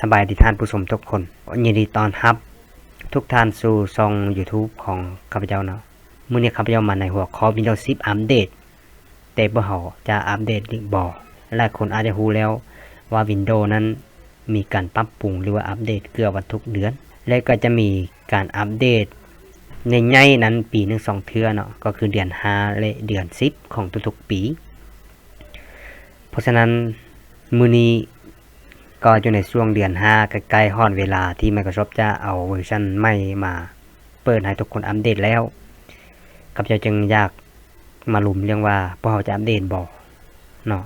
ສະບາຍດີທ່ານຜູ້ຊົມທຸກຄົນ, ຍິນດີຕ້ອນຮັບທຸກທ່ານສູ່ຊ່ອງ YouTube ຂອງຂ້າພະເຈົ້າເນາະ. ມື້ນີ້ຂ້າພະເຈົ້າມາໃນຫົວຂໍ້ Windows ສິບອັບເດດ, ແຕ່ພວກເຮົາຈະອັບເດດຫຼືບໍ່? ຫຼາຍຄົນອາດຈະຮູ້ແລ້ວວ່າ Windows ນັ້ນມີການປັບປຸງ ຫຼືວ່າອັບເດດເກືອບວ່າທຸກເດືອນ ແລະ ກໍຈະມີການອັບເດດໃຫຍ່ໆນັ້ນປີໜຶ່ງສອງເທື່ອເນາະ, ກໍຄືເດືອນຫ້າ ແລະ ເດືອນສິບຂອງທຸກໆປີ. ເພາະສະນັ້ນ ມື້ນີ້ກໍຢູ່ໃນຊ່ວງເດືອນຫ້າ ໃກ້ໆຮອດເວລາທີ່ Microsoft ຈະເອົາເວີຊັນໃໝ່ມາເປີດໃຫ້ທຸກຄົນອັບເດດແລ້ວ, ຂ້າພະເຈົ້າຈຶ່ງຢາກມາລົມເລື່ອງວ່າ ພວກເຮົາຈະອັບເດດບໍ່ເນາະ.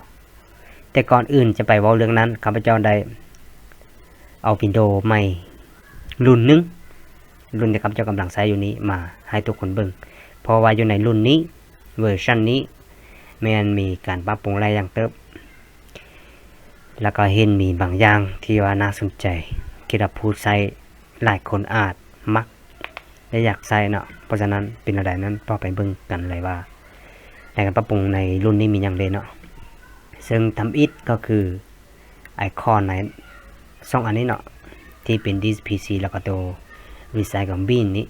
ແຕ່ກ່ອນອື່ນຈະໄປເວົ້າເລື່ອງນັ້ນ, ຂ້າພະເຈົ້າໄດ້ເອົາ Windows ໃໝ່ລຸ້ນໜຶ່ງ, ລຸ້ນທີ່ຂ້າພະເຈົ້າກຳລັງໃຊ້ຢູ່ນີ້ມາໃຫ້ທຸກຄົນເບິ່ງ, ເພາະວ່າຢູ່ໃນລຸ້ນນີ້ ເວີຊັນນີ້ ແມ່ນມີການປັບປຸງຫຼາຍຢ່າງເຕີບ ແລ້ວກໍເຫັນມີບາງຢ່າງທີ່ວ່າໜ້າສົນໃຈ, ຄິດວ່າຜູ້ໃຊ້ຫຼາຍຄົນອາດມັກ ແລະ ຢາກໃຊ້ເນາະ. ເພາະສະນັ້ນເປັນແນວໃດນັ້ນ ເຮົາໄປເບິ່ງກັນເລີຍວ່າ ໃນການປັບປຸງໃນລຸ້ນນີ້ມີຫຍັງແດ່ເນາະ. ເຊິ່ງທຳອິດກໍຄືໄອຄອນໃນສອງອັນນີ້ເນາະ ທີ່ເປັນ Disk PC ແລ້ວກໍໂຕ Recycle Bin ນີ້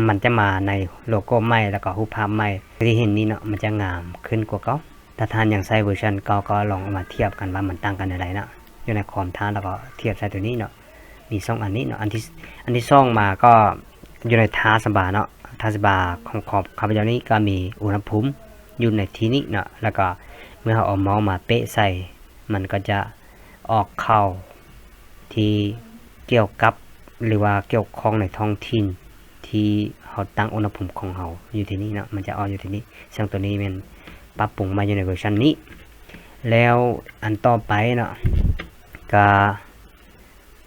ມັນຈະມາໃນໂລໂກ້ໃໝ່ ແລ້ວກໍຮູບພາບໃໝ່ ທີ່ເຫັນນີ້ເນາະ ມັນຈະງາມຂຶ້ນກວ່າເກົ່າ. ຖ້າທ່ານຍັງໃຊ້ເວີຊັນເກົ່າ ກໍລອງເອົາມາທຽບກັນວ່າມັນຕ່າງກັນແນວໃດເນາະ. ຢູ່ໃນຄອມທ່ານ ແລ້ວກໍທຽບໃສ່ຕົວນີ້ເນາະ. ມີສອງອັນນີ້ເນາະ. ອັນທີ ອັນທີສອງມາກໍຢູ່ໃນ Task Bar ເນາະ. Task Bar ຂອງຄອມຂ້າພະເຈົ້ານີ້ກໍມີອຸນຫະພູມຢູ່ໃນທີ່ນີ້ເນາະ, ແລ້ວກໍເມື່ອເຮົາເອົາເມົາສ໌ມາເປະໃສ່ ມັນກໍຈະອອກຂ່າວທີ່ກ່ຽວກັບ ຫຼືວ່າກ່ຽວຂ້ອງໃນທ້ອງຖິ່ນທີ່ເຮົາຕັ້ງອຸນຫະພູມຂອງເຮົາຢູ່ທີ່ນີ້ເນາະ, ມັນຈະອອກຢູ່ທີ່ນີ້. ເຊິ່ງຕົວນີ້ແມ່ນປັບປຸງໃໝ່ຢູ່ໃນເວີຊັນນີ້. ແລ້ວອັນຕໍ່ໄປເນາະ ກະ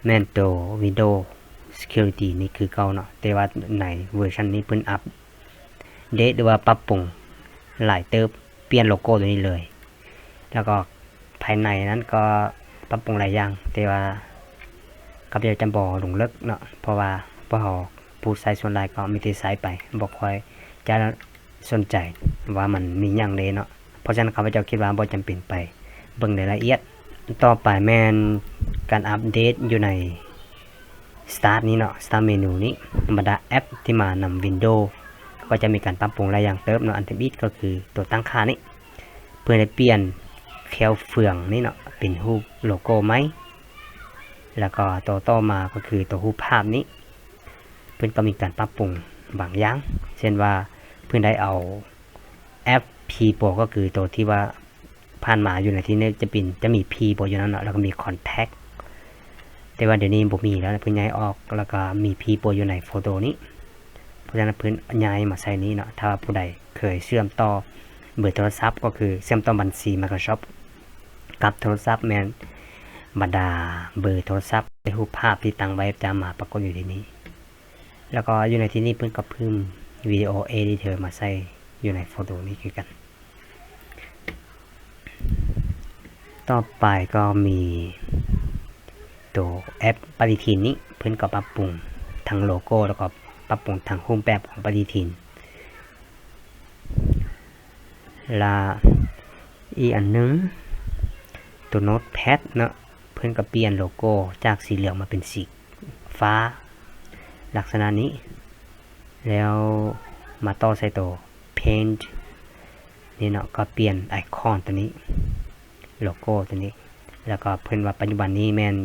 ແມ່ນໂຕ Windows Security ນີ້ຄືເກົ່າເນາະ, ແຕ່ວ່າໃນເວີຊັນນີ້ເພິ່ນອັບເດດ ຫຼືວ່າປັບປຸງຫຼາຍເຕີບ, ປ່ຽນໂລໂກ້ຕົວນີ້ເລີຍ. ແລ້ວກໍພາຍໃນນັ້ນກໍປັບປຸງຫຼາຍຢ່າງ, ແຕ່ວ່າຂ້າພະເຈົ້າຈະບໍ່ລົງເລິກເນາະ, ເພາະວ່າພວກເຮົາຜູ້ໃຊ້ສ່ວນຫຼາຍກໍມີແຕ່ໃຊ້ໄປ, ບໍ່ຄ່ອຍຈະ ສົນໃຈວ່າມັນມີຫຍັງເດ້ເນາະ. ເພາະສະນັ້ນ ຂ້າພະເຈົ້າຄິດວ່າບໍ່ຈຳເປັນໄປເບິ່ງໃນລາຍລະອຽດ. ຕໍ່ໄປແມ່ນການອັບເດດຢູ່ໃນ Start ນີ້ເນາະ, Start Menu ນີ້, ບັນດາແອັບທີ່ມານຳ Windows ກໍຈະມີການປັບປຸງຫຼາຍຢ່າງເຕີບເນາະ. ອັນທຳອິດກໍຄືຕົວຕັ້ງຄ່ານີ້, ເພິ່ນໄດ້ປ່ຽນແຄວເຟືອງນີ້ເນາະ ເປັນຮູບໂລໂກ້ໃໝ່, ແລ້ວກໍຕົວຕໍ່ມາກໍຄືຕົວຮູບພາບນີ້, ເພິ່ນກໍມີການປັບປຸງບາງຢ່າງ ເຊັ່ນວ່າເພິ່ນໄດ້ເອົາ ແອັບ P Pro ກໍຄືໂຕທີ່ວ່າຜ່ານມາຢູ່ໃນທີ່ນີ້ຈະເປັນ ຈະມີ P Pro ຢູ່ນັ້ນເນາະ, ແລ້ວກໍມີ Contact ແຕ່ວ່າດຽວນີ້ບໍ່ມີແລ້ວ, ເພິ່ນຍ້າຍອອກ ແລ້ວກໍມີ P Pro ຢູ່ໃນໂຟໂຕ້ນີ້. ເພາະສະນັ້ນເພິ່ນຍ້າຍມາໃສ່ນີ້ເນາະ. ຖ້າວ່າຜູ້ໃດເຄີຍເຊື່ອມຕໍ່ເບີໂທລະສັບ ກໍຄືເຊື່ອມຕໍ່ບັນຊີ Microsoft ກັບໂທລະສັບ ແມ່ນບັນດາເບີໂທລະສັບ ແລະ ຮູບພາບທີ່ຕັ້ງໄວ້ຈະມາປາກົດຢູ່ທີ່ນີ້. ແລ້ວກໍຢູ່ໃນທີ່ນີ້ເພິ່ນກໍເພີ່ມ Video Editor ມາໃສ່ຢູ່ໃນໂຟໂຕ້ນີ້ຄືກັນ. ຕໍ່ໄປກໍມີໂຕແອັບປະຕິທິນນີ້, ເພິ່ນກໍປັບປຸງທັງໂລໂກ້ ແລ້ວກໍປັບປຸງທັງຮູບແບບຂອງປະຕິທິນ. ລະອີກອັນໜຶ່ງ ໂຕ Notepad ເນາະ, ເພິ່ນກໍປ່ຽນໂລໂກ້ຈາກສີເຫຼືອງມາເປັນສີຟ້າ ລັກສະນະນີ້, ແລ້ວມາຕໍ່ໃສ່ໂຕ Paint ນີ້ເນາະ, ກໍປ່ຽນໄອຄອນໂຕນີ້ ໂລໂກ້ໂຕນີ້. ແລ້ວກໍເພິ່ນວ່າປັດຈຸບັນນີ້ແມ່ນ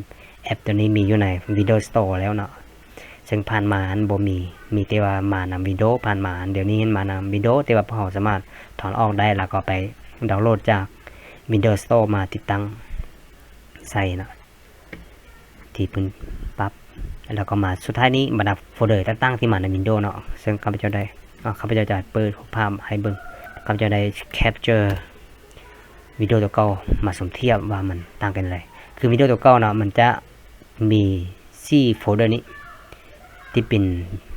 ແອັບໂຕນີ້ມີຢູ່ໃນ Windows Store ແລ້ວເນາະ, ເຊິ່ງຜ່ານມາຫັ້ນບໍ່ມີ, ມີແຕ່ວ່າມານຳ Windows ຜ່ານມາຫັ້ນ. ດຽວນີ້ຫັ້ນມານຳ Windows ແຕ່ວ່າພວກເຮົາສາມາດຖອນອອກໄດ້ ແລ້ວກໍໄປດາວໂຫຼດຈາກ Windows Store ມາຕິດຕັ້ງໃສ່ເນາະ ທີ່ເພິ່ນປັບ. ແລ້ວກໍມາສຸດທ້າຍນີ້ ບັນດາໂຟເດີຕ່າງໆທີ່ມາໃນ Windows ເນາະ, ເຊິ່ງຂ້າພະເຈົ້າໄດ້ ເອົາ ຂ້າພະເຈົ້າຈະເປີດຮູບພາບໃຫ້ເບິ່ງ. ຂ້າພະເຈົ້າໄດ້ capture Windows ຕົວເກົ່າມາສົມທຽບວ່າມັນຕ່າງກັນແນວໃດ. ຄື Windows ຕົວເກົ່າເນາະ ມັນຈະມີສີ່ໂຟເດີນີ້ ທີ່ເປັນ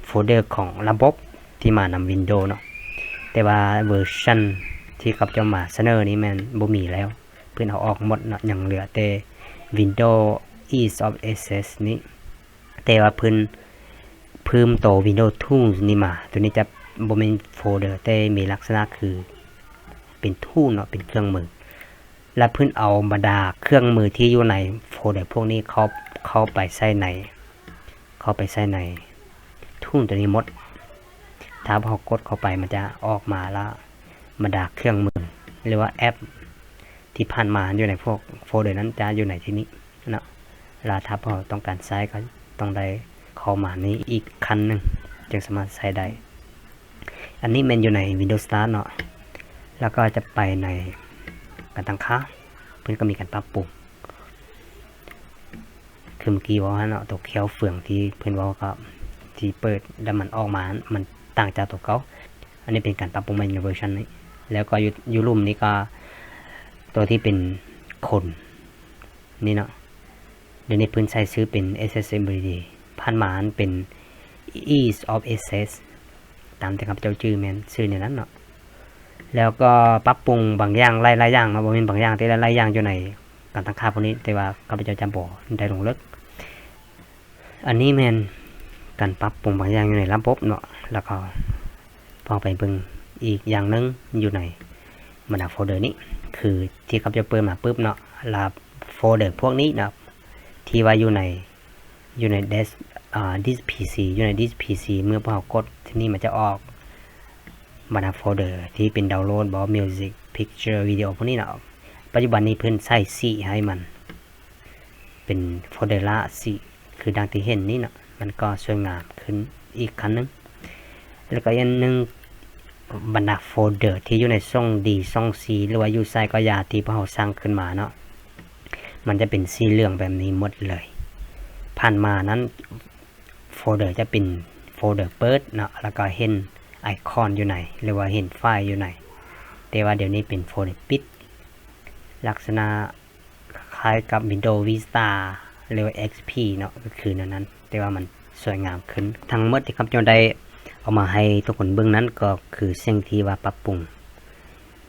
ໂຟເດີຂອງລະບົບທີ່ມານຳ Windows ເນາະ, ແຕ່ວ່າເວີຊັນທີ່ຂ້າພະເຈົ້າມາສະເໜີນີ້ແມ່ນບໍ່ມີແລ້ວ, ເພິ່ນເອົາອອກໝົດເນາະ, ຍັງເຫຼືອແຕ່ Windows Ease of Access ນີ້. ແຕ່ວ່າເພິ່ນເພີ່ມໂຕ Windows Tools ນີ້ມາ, ໂຕນີ້ຈະບໍ່ແມ່ນໂຟເດີ ແຕ່ມີລັກສະນະຄືເປັນ tool ເນາະ, ເປັນເຄື່ອງມື. ແລະ ເພິ່ນເອົາບັນດາເຄື່ອງມືທີ່ຢູ່ໃນໂຟເດີພວກນີ້ເຂົ້າ ເຂົ້າໄປໃສ່ໃນ ເຂົ້າໄປໃສ່ໃນ tools ຕົວນີ້ໝົດ. ຖ້າເຮົາກົດເຂົ້າໄປ ມັນຈະອອກມາລະ ບັນດາເຄື່ອງມື ຫຼືວ່າແອັບທີ່ຜ່ານມາຢູ່ໃນພວກໂຟເດີນັ້ນ ຈະຢູ່ໃນທີ່ນີ້ເນາະ. ລະຖ້າເຮົາຕ້ອງການໃຊ້ ກໍຕ້ອງໄດ້ເຂົ້າມານີ້ອີກຂັ້ນໜຶ່ງ ຈຶ່ງສາມາດໃຊ້ໄດ້. ອັນນີ້ແມ່ນຢູ່ໃນ Windows Start ເນາະ. ແລ້ວກໍຈະໄປໃນການຕັ້ງຄ່າ ເພິ່ນກໍມີການປັບປຸງ ຄືເມື່ອກີ້ເວົ້າຫັ້ນເນາະ, ຕົວແຂ້ວເຟືອງທີ່ເພິ່ນເວົ້າກັບທີ່ເປີດແລ້ວມັນອອກມາ ມັນຕ່າງຈາກຕົວເກົ່າ. ອັນນີ້ເປັນການປັບປຸງໃໝ່ໃນເວີຊັນນີ້. ແລ້ວກໍຢູ່ ຢູ່ລຸ່ມນີ້ກໍ ຕົວທີ່ເປັນຄົນນີ້ເນາະ, ດຽວນີ້ເພິ່ນໃສ່ຊື່ເປັນ Accessibility ຜ່ານມາມັນເປັນ Ease of Access ຕາມທີ່ຂ້າພະເຈົ້າຈື່ແມ່ນຊື່ແນວນັ້ນເນາະ. ແລ້ວກໍປັບປຸງບາງຢ່າງ ຫຼາຍໆຢ່າງເນາະ, ບໍ່ແມ່ນບາງຢ່າງ ແຕ່ຫຼາຍໆຢ່າງຢູ່ໃນການຕັ້ງຄ່າພວກນີ້, ແຕ່ວ່າຂ້າພະເຈົ້າຈະບໍ່ໄດ້ລົງເລິກ. ອັນນີ້ແມ່ນການປັບປຸງບາງຢ່າງຢູ່ໃນລະບົບເນາະ. ແລ້ວກໍພວກເຮົາໄປເບິ່ງອີກຢ່າງໜຶ່ງຢູ່ໃນບັນດາໂຟເດີນີ້ ຄືທີ່ຂ້າພະເຈົ້າເປີດມາປຶບເນາະ, ລະໂຟເດີພວກນີ້ເນາະ ທີ່ວ່າຢູ່ໃນ ຢູ່ໃນ Disk ອາ Disk ພີຊີ ຢູ່ໃນ Disk ພີຊີ ເມື່ອພວກເຮົາກົດທີ່ນີ້ ມັນຈະອອກບັນດາໂຟເດີທີ່ເປັນດາວໂຫຼດບໍ Music Picture Video ພວກນີ້ເນາະ. ປັດຈຸບັນນີ້ເພິ່ນໃສ່ສີໃຫ້ມັນເປັນໂຟເດີລະສີ ຄືດັ່ງທີ່ເຫັນນີ້ເນາະ, ມັນກໍສວຍງາມຂຶ້ນອີກຂັ້ນໜຶ່ງ. ແລ້ວກໍອີກອັນໜຶ່ງ ບັນດາໂຟເດີທີ່ຢູ່ໃນຊ່ອງ D ຊ່ອງ C ຫຼືວ່າຢູ່ໃສກໍຢ່າ ທີ່ພວກເຮົາສ້າງຂຶ້ນມາເນາະ ມັນຈະເປັນສີເຫຼືອງແບບນີ້ໝົດເລີຍ. ຜ່ານມານັ້ນໂຟເດີຈະເປັນໂຟເດີເປີດເນາະ ແລ້ວກໍເຫັນໄອຄອນຢູ່ໃນ ຫຼືວ່າເຫັນໄຟລ໌ຢູ່ໃນ, ແຕ່ວ່າດຽວນີ້ເປັນໂຟເດີປິດ ລັກສະນະ ຄ້າຍກັບ Windows Vista ຫຼືວ່າ XP ເນາະ, ກໍຄືແນວນັ້ນ ແຕ່ວ່າມັນສວຍງາມຂຶ້ນ. ທັງໝົດທີ່ຂ້າພະເຈົ້າໄດ້ເອົາມາໃຫ້ທຸກຄົນເບິ່ງນັ້ນ ກໍຄືສິ່ງທີ່ວ່າປັບປຸງ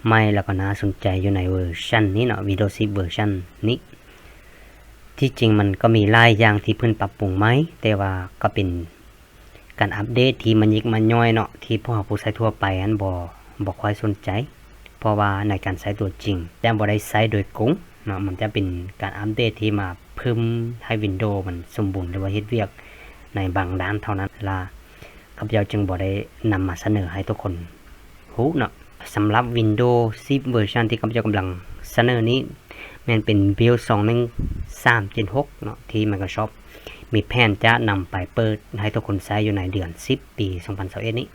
ໃໝ່ ແລ້ວກໍໜ້າສົນໃຈຢູ່ໃນເວີຊັນນີ້ເນາະ, Windows ສິບເວີຊັນນີ້. ທີ່ຈິງມັນກໍມີຫຼາຍຢ່າງທີ່ເພິ່ນປັບປຸງໃໝ່, ແຕ່ວ່າກໍເປັນ ການອັບເດດທີ່ມາຍິກມາຍ່ອຍເນາະ ທີ່ພວກເຮົາຜູ້ໃຊ້ທົ່ວໄປຫັ້ນບໍ່ ບໍ່ຄ່ອຍສົນໃຈ ເພາະວ່າໃນການໃຊ້ຕົວຈິງຈະບໍ່ໄດ້ໃຊ້ໂດຍກົງເນາະ, ມັນຈະເປັນການອັບເດດທີ່ມາເພີ່ມໃຫ້ Windows ມັນສົມບູນ ຫຼືວ່າເຮັດວຽກໃນບາງດ້ານເທົ່ານັ້ນລະ ຂ້າພະເຈົ້າຈຶ່ງບໍ່ໄດ້ນຳມາສະເໜີໃຫ້ທຸກຄົນຮູ້ເນາະ. ສຳລັບ Windows ສິບເວີຊັນທີ່ຂ້າພະເຈົ້າກຳລັງສະເໜີນີ້ ແມ່ນເປັນ Build ສອງໜຶ່ງສາມເຈັດຫົກເນາະ ທີ່ Microsoft ມີແຜນຈະນຳໄປເປີດໃຫ້ທຸກຄົນໃຊ້ຢູ່ໃນເດືອນສິບ ປີສອງພັນຊາວເອັດນີ້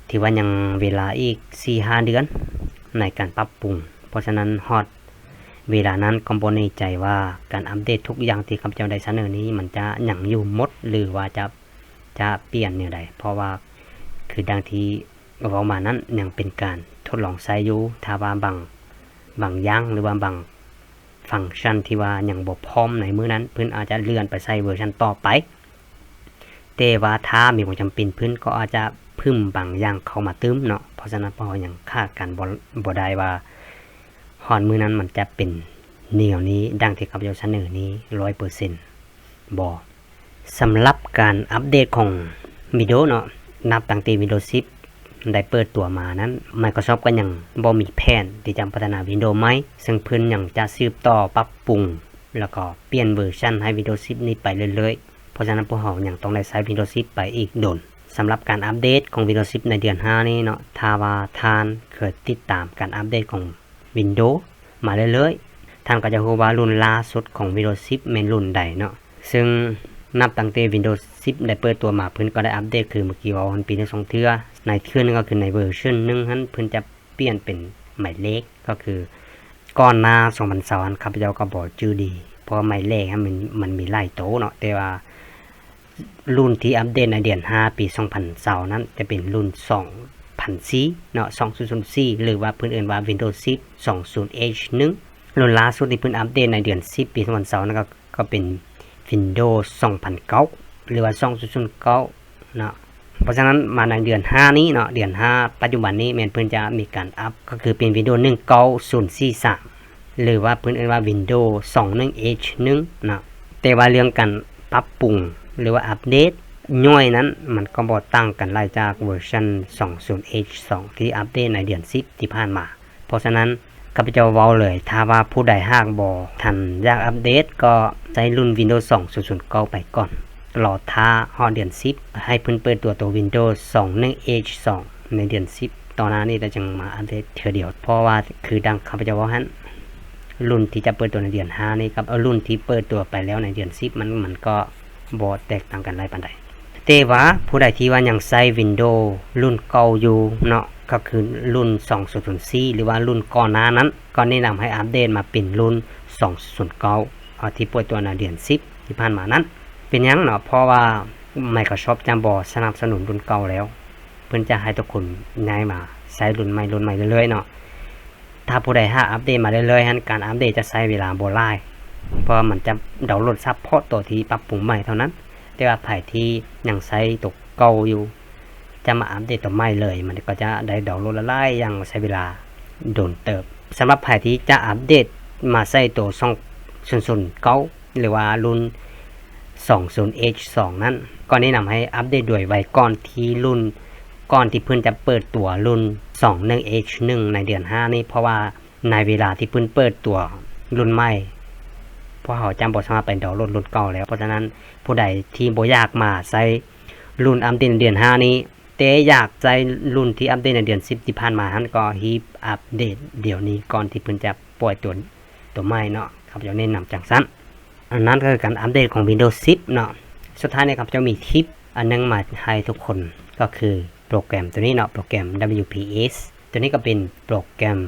ຖືວ່າຍັງເວລາອີກສີ່ຫ້າເດືອນໃນການປັບປຸງ. ເພາະສະນັ້ນ ຮອດເວລານັ້ນກໍບໍ່ແນ່ໃຈວ່າການອັບເດດທຸກຢ່າງທີ່ຂ້າພະເຈົ້າໄດ້ສະເໜີນີ້ ມັນຈະຍັງຢູ່ໝົດ ຫຼືວ່າຈະ ຈະປ່ຽນແນວໃດ, ເພາະວ່າຄືດັ່ງທີ່ເວົ້າມານັ້ນ ຍັງເປັນການທົດລອງໃຊ້ຢູ່. ຖ້າວ່າບາງ ບາງຢ່າງ ຫຼືວ່າບາງຟັງຊັນທີ່ວ່າຍັງບໍ່ພ້ອມໃນມື້ນັ້ນ ເພິ່ນອາດຈະເລື່ອນໄປໃຊ້ເວີຊັນຕໍ່ໄປ, ແຕ່ວ່າຖ້າມີຄວາມຈຳເປັນ ເພິ່ນກໍອາດຈະເພີ່ມບາງຢ່າງເຂົ້າມາຕື່ມເນາະ. ເພາະສະນັ້ນ ພວກເຮົາຍັງຄາດການບໍ່ ບໍ່ໄດ້ວ່າ ຮອດມື້ນັ້ນມັນຈະເປັນແນວນີ້ ດັ່ງທີ່ຂ້າພະເຈົ້າສະເໜີນີ້ຮ້ອຍເປີເຊັນບໍ່. ສຳລັບການອັບເດດຂອງ Windows ເນາະ, ນັບຕັ້ງແຕ່ Windows ສິບໄດ້ເປີດຕົວມານັ້ນ Microsoft ກໍຍັງບໍ່ມີແຜນທີ່ຈະພັດທະນາ Windows ໃໝ່, ເຊິ່ງເພິ່ນຍັງຈະສືບຕໍ່ປັບປຸງ ແລ້ວກໍປ່ຽນເວີຊັນໃຫ້ Windows ສິບນີ້ໄປເລື້ອຍໆ. ເພາະສະນັ້ນ ພວກເຮົາຍັງຕ້ອງໄດ້ໃຊ້ Windows ສິບໄປອີກດົນ. ສຳລັບການອັບເດດຂອງ Windows ສິບໃນເດືອນຫ້ານີ້ເນາະ, ຖ້າວ່າທ່ານເຄີຍຕິດຕາມການອັບເດດຂອງ Windows ມາເລື້ອຍໆ, ທ່ານກໍຈະຮູ້ວ່າລຸ້ນລ່າສຸດຂອງ Windows ສິບແມ່ນລຸ້ນໃດເນາະ. ເຊິ່ງນັບຕັ້ງແຕ່ Windows ສິບໄດ້ເປີດຕົວມາ, ເພິ່ນກໍໄດ້ອັບເດດ ຄືເມື່ອກີ້ເວົ້າຫັ້ນ ປີໜຶ່ງສອງເທື່ອ. ໃນເທື່ອໜຶ່ງກໍຄືໃນເວີຊັນໜຶ່ງຫັ້ນ ເພິ່ນຈະປ່ຽນເປັນໝາຍເລກ, ກໍຄື ກ່ອນໜ້າສອງພັນຊາວຫັ້ນ ຂ້າພະເຈົ້າກໍບໍ່ຈື່ດີ ເພາະວ່າໝາຍເລກຫັ້ນມັນ ມັນມີຫຼາຍໂຕເນາະ, ແຕ່ວ່າລຸ້ນທີ່ອັບເດດໃນເດືອນຫ້າ ປີສອງພັນຊາວນັ້ນ ຈະເປັນລຸ້ນສອງພັນສີ່ເນາະ, ສອງສູນສູນສີ່ ຫຼືວ່າເພິ່ນເອີ້ນວ່າ Windows ສິບ ສອງສູນ H ໜຶ່ງ. ລຸ້ນລ່າສຸດທີ່ເພິ່ນອັບເດດໃນເດືອນສິບ ປີສອງພັນຊາວນັ້ນ ກໍ ກໍເປັນ Windows ສອງພັນເກົ້າ ຫຼືວ່າ ສອງສູນເກົ້າ ເນາະ. ເພາະສະນັ້ນ ມາໃນເດືອນຫ້ານີ້ເນາະ, ເດືອນຫ້າປັດຈຸບັນນີ້ແມ່ນເພິ່ນຈະມີການອັບ ກໍຄືເປັນ Windows ໜຶ່ງເກົ້າສູນສີ່ສາມ ຫຼືວ່າເພິ່ນເອີ້ນວ່າ Windows ສອງໜຶ່ງ H ໜຶ່ງເນາະ. ແຕ່ວ່າເລື່ອງການປັບປຸງ ຫຼືວ່າອັບເດດຍ່ອຍນັ້ນ ມັນກໍບໍ່ຕ່າງກັນຫຼາຍຈາກເວີຊັນ ສອງສູນ H ສອງ ທີ່ອັບເດດໃນເດືອນສິບທີ່ຜ່ານມາ. ເພາະສະນັ້ນ ຂ້າພະເຈົ້າເວົ້າເລີຍ, ຖ້າວ່າຜູ້ໃດຫາກບໍ່ທັນຢາກອັບເດດ ກໍໃຊ້ລຸ້ນ Windows ສອງສູນເກົ້າໄປກ່ອນ, ລໍຖ້າຮອດເດືອນສິບ ໃຫ້ເພິ່ນເປີດຕົວ ຕົວ Windows ສອງໜຶ່ງ H ສອງ ໃນເດືອນສິບ ຕໍ່ໜ້ານີ້ ແລ້ວຈຶ່ງມາອັບເດດເທື່ອດຽວ. ເພາະວ່າຄືດັ່ງຂ້າພະເຈົ້າເວົ້າຫັ້ນ, ລຸ້ນທີ່ຈະເປີດຕົວໃນເດືອນຫ້ານີ້ ກັບລຸ້ນທີ່ເປີດຕົວໄປແລ້ວໃນເດືອນສິບ ມັນ ມັນກໍບໍ່ແຕກຕ່າງກັນຫຼາຍປານໃດ. ແຕ່ວ່າຜູ້ໃດທີ່ວ່າຍັງໃຊ້ Windows ລຸ້ນເກົ່າຢູ່ເນາະ, ກໍຄືລຸ້ນສອງສູນສູນສີ່ ຫຼືວ່າລຸ້ນກ່ອນໜ້ານັ້ນ, ກໍແນະນຳໃຫ້ອັບເດດມາເປັນລຸ້ນສອງສູນເກົ້າ ທີ່ເປີດຕົວໃນເດືອນສິບທີ່ຜ່ານມານັ້ນ. ເປັນຫຍັງເນາະ? ເພາະວ່າ Microsoft ຈະບໍ່ສະໜັບສະໜູນລຸ້ນເກົ່າແລ້ວ, ເພິ່ນຈະໃຫ້ທຸກຄົນຍ້າຍມາໃຊ້ລຸ້ນໃໝ່ ລຸ້ນໃໝ່ເລື້ອຍໆເນາະ. ຖ້າຜູ້ໃດຫາກອັບເດດມາເລື້ອຍໆຫັ້ນ, ການອັບເດດຈະໃຊ້ເວລາບໍ່ຫຼາຍ, ເພາະວ່າມັນຈະດາວໂຫຼດສະເພາະຕົວທີ່ປັບປຸງໃໝ່ເທົ່ານັ້ນ. ແຕ່ວ່າໃຜທີ່ຍັງໃຊ້ຕົວເກົ່າຢູ່ ຈະມາອັບເດດຕົວໃໝ່ເລີຍ, ມັນກໍຈະໄດ້ດາວໂຫຼດຫຼາຍໆຢ່າງ, ໃຊ້ເວລາດົນເຕີບ. ສຳລັບໃຜທີ່ຈະອັບເດດມາໃຊ້ຕົວສອງສູນເກົ້າ ຫຼືວ່າລຸ້ນສອງສູນ H ສອງນັ້ນ, ກໍແນະນຳໃຫ້ອັບເດດໂດຍໄວກ່ອນທີ່ລຸ້ນ ກ່ອນທີ່ເພິ່ນຈະເປີດຕົວລຸ້ນສອງໜຶ່ງ H ໜຶ່ງ ໃນເດືອນຫ້ານີ້, ເພາະວ່າໃນເວລາທີ່ເພິ່ນເປີດຕົວລຸ້ນໃໝ່, ພວກເຮົາຈະບໍ່ສາມາດໄປດາວໂຫຼດລຸ້ນເກົ່າແລ້ວ. ເພາະສະນັ້ນ ຜູ້ໃດທີ່ບໍ່ຢາກມາໃຊ້ລຸ້ນອັບເດດໃນເດືອນຫ້ານີ້, ແຕ່ຢາກໃຊ້ລຸ້ນທີ່ອັບເດດໃນເດືອນສິບທີ່ຜ່ານມາຫັ້ນ, ກໍຮີບອັບເດດດຽວນີ້ກ່ອນທີ່ເພິ່ນຈະປ່ອຍຕົວ ຕົວໃໝ່ເນາະ, ຂ້າພະເຈົ້າແນະນຳຈັ່ງຊັ້ນ. ອັນນັ້ນກໍຄືການອັບເດດຂອງ Windows ສິບເນາະ. ສຸດທ້າຍນີ້ ຂ້າພະເຈົ້າມີທິບອັນໜຶ່ງມາໃຫ້ທຸກຄົນ, ກໍຄືໂປຣແກຣມຕົວນີ້ເນາະ, ໂປຣແກຣມ W P S. ຕົວນີ້ກໍເປັນໂປຣແກຣມ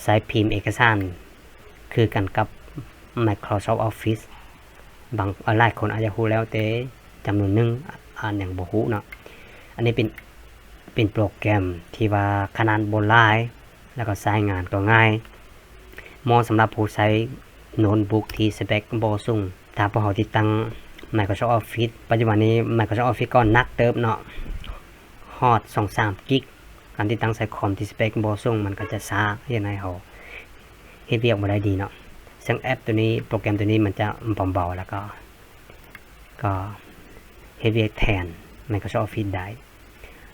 ໃຊ້ພິມເອກະສານ ຄືກັນກັບ Microsoft Office. ບາງ ຫຼາຍຄົນອາດຈະຮູ້ແລ້ວ, ແຕ່ຈຳນວນໜຶ່ງອາດຍັງບໍ່ຮູ້ເນາະ. ອັນນີ້ເປັນ ເປັນໂປຣແກຣມທີ່ວ່າຂະໜາດບໍ່ຫຼາຍ ແລ້ວກໍໃຊ້ງານກໍງ່າຍ, ເໝາະສຳລັບຜູ້ໃຊ້ໂນ້ດບຸກທີ່ສະເປັກບໍ່ສູງ. ຖ້າພວກເຮົາຕິດຕັ້ງ Microsoft Office, ປັດຈຸບັນນີ້ Microsoft Office ກໍໜັກເຕີບເນາະ, ຮອດສອງສາມກິກ. ການຕິດຕັ້ງໃສ່ຄອມທີ່ສະເປັກບໍ່ສູງ ມັນກໍຈະຊ້າ, ເຮັດໃຫ້ເຮົາເຮັດວຽກບໍ່ໄດ້ດີເນາະ. ເຊິ່ງແອັບຕົວນີ້, ໂປຣແກຣມຕົວນີ້ມັນຈະເບົາໆ ແລ້ວກໍ ກໍເຮັດວຽກແທນ Microsoft Office ໄດ້.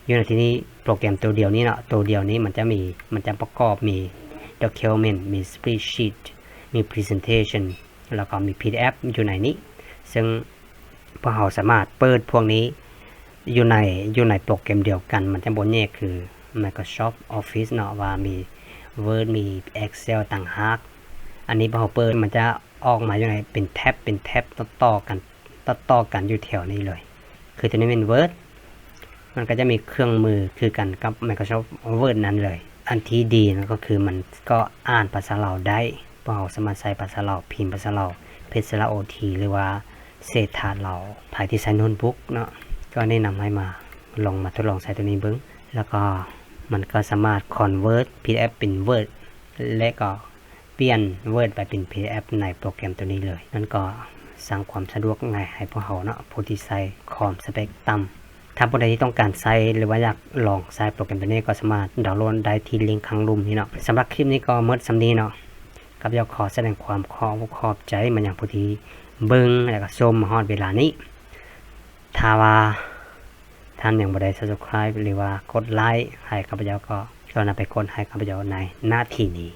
ຢູ່ໃນທີ່ນີ້ ໂປຣແກຣມຕົວດຽວນີ້ເນາະ, ຕົວດຽວນີ້ມັນຈະມີ, ມັນຈະປະກອບມີ Document, ມີ Spreadsheet, ມີ Presentation, ແລ້ວກໍມີ PDF ຢູ່ໃນນີ້. ເຊິ່ງພວກເຮົາສາມາດເປີດພວກນີ້ຢູ່ໃນ, ຢູ່ໃນໂປຣແກຣມດຽວກັນ, ມັນຈະບໍ່ແຍກຄື Microsoft Office ເນາະ, ວ່າມີ Word, ມີ Excel ຕ່າງຫາກ. ອັນນີ້ພວກເຮົາເປີດ, ມັນຈະ ອອກມາຢູ່ໃນເປັນແທັບ ເປັນແທັບຕໍ່ໆກັນ ຕໍ່ໆກັນຢູ່ແຖວນີ້ເລີຍ. ຄືຕົວນີ້ແມ່ນ Word, ມັນກໍຈະມີເຄື່ອງມືຄືກັນກັບ Microsoft Word ນັ້ນເລີຍ. ອັນທີ່ດີນັ້ນກໍຄືມັນກໍອ່ານພາສາລາວໄດ້, ພວກເຮົາສາມາດໃຊ້ພາສາລາວ, ພິມພາສາລາວ, ເພັດສະຫຼະໂອທີ ຫຼືວ່າເສດຖາລາວ. ໃຜທີ່ໃຊ້ໂນ້ດບຸກເນາະ, ກໍແນະນຳໃຫ້ມາລອງມາທົດລອງໃຊ້ຕົວນີ້ເບິ່ງ. ແລ້ວກໍມັນກໍສາມາດ convert PDF ເປັນ Word ແລະກໍ ປ່ຽນ Word ໄປເປັນ PDF ໃນໂປຣແກຣມຕົວນີ້ເລີຍ. ນັ້ນກໍສ້າງຄວາມສະດວກງ່າຍໃຫ້ພວກເຮົາເນາະ, ຜູ້ທີ່ໃຊ້ຄອມສະເປັກຕ່ຳ. ຖ້າຜູ້ໃດທີ່ຕ້ອງການໃຊ້ ຫຼືວ່າຢາກລອງໃຊ້ໂປຣແກຣມຕົວນີ້ ກໍສາມາດດາວໂຫຼດໄດ້ທີ່ລິ້ງຂ້າງລຸ່ມນີ້ເນາະ. ສຳລັບຄລິບນີ້ກໍໝົດສ່ຳນີ້ເນາະ. ຂ້າພະເຈົ້າຂໍສະແດງຄວາມຂອບອົກຂອບໃຈມາຍັງຜູ້ທີ່ເບິ່ງ ແລະກໍຊົມມາຮອດເວລານີ້. ຖ້າວ່າທ່ານຍັງບໍ່ໄດ້ Subscribe ຫຼືວ່າກົດໄລໃຫ້ຂ້າພະເຈົ້າ ກໍກະລຸນາໄປກົດໃຫ້ຂ້າພະເຈົ້າໃນນາທີນີ້.